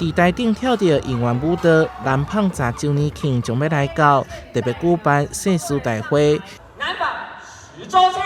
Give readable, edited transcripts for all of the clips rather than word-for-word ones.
佇台頂跳著應援舞蹈，南紡十週年慶將欲來到，特別舉辦誓師大會。南紡十週慶，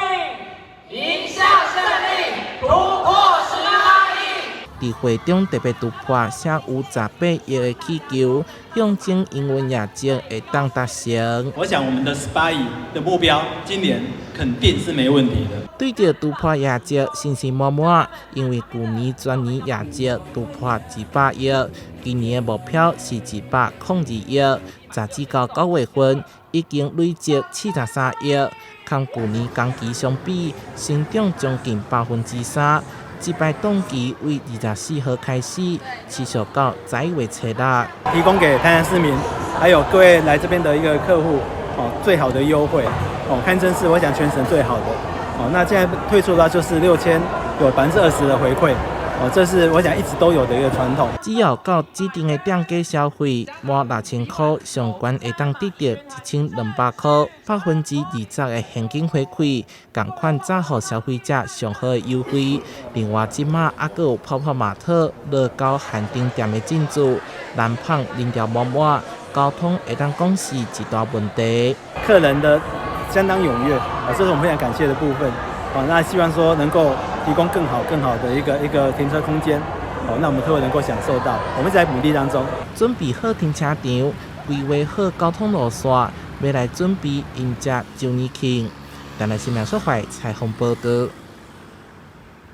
迎向勝利，突破18億。佇會中特別突破寫有18億的氣球，象徵營運業績會當達成。我想我們的18億的目標，今年肯定是沒問題的。對著突破業績信心滿滿，因為舊年全年業績突破200億，今年的目標是202億。截止到9月份，已經累積43億，佮舊年同期相比，成長將近3%。這擺檔期為24號開始，持續到11月初六。提供給台南市民，還有各位來這邊的一個客戶，哦，最好的優惠，哦，堪稱是我想全省最好的。哦，那現在推出的就是6000，有20%的回饋。哦，這是我想一直都有的一個傳統。只要到指定的店家消費滿6000塊，上懸會當得著1200塊，20%的現金回饋，仝款載予消費者上好的優惠。另外，這馬猶閣有泡泡瑪特、樂高限定店的進駐，南紡人潮滿滿，交通會當講是一大問題。客人的相當踴躍，啊，這是我們非常感謝的部分。好，那希望說能夠提供更好、更好的一個停車空間，好，那我們客戶能夠享受到。我們在努力當中，準備好停車場，規劃好交通路線，欲來準備迎接週年慶。台南新聞所採訪報導。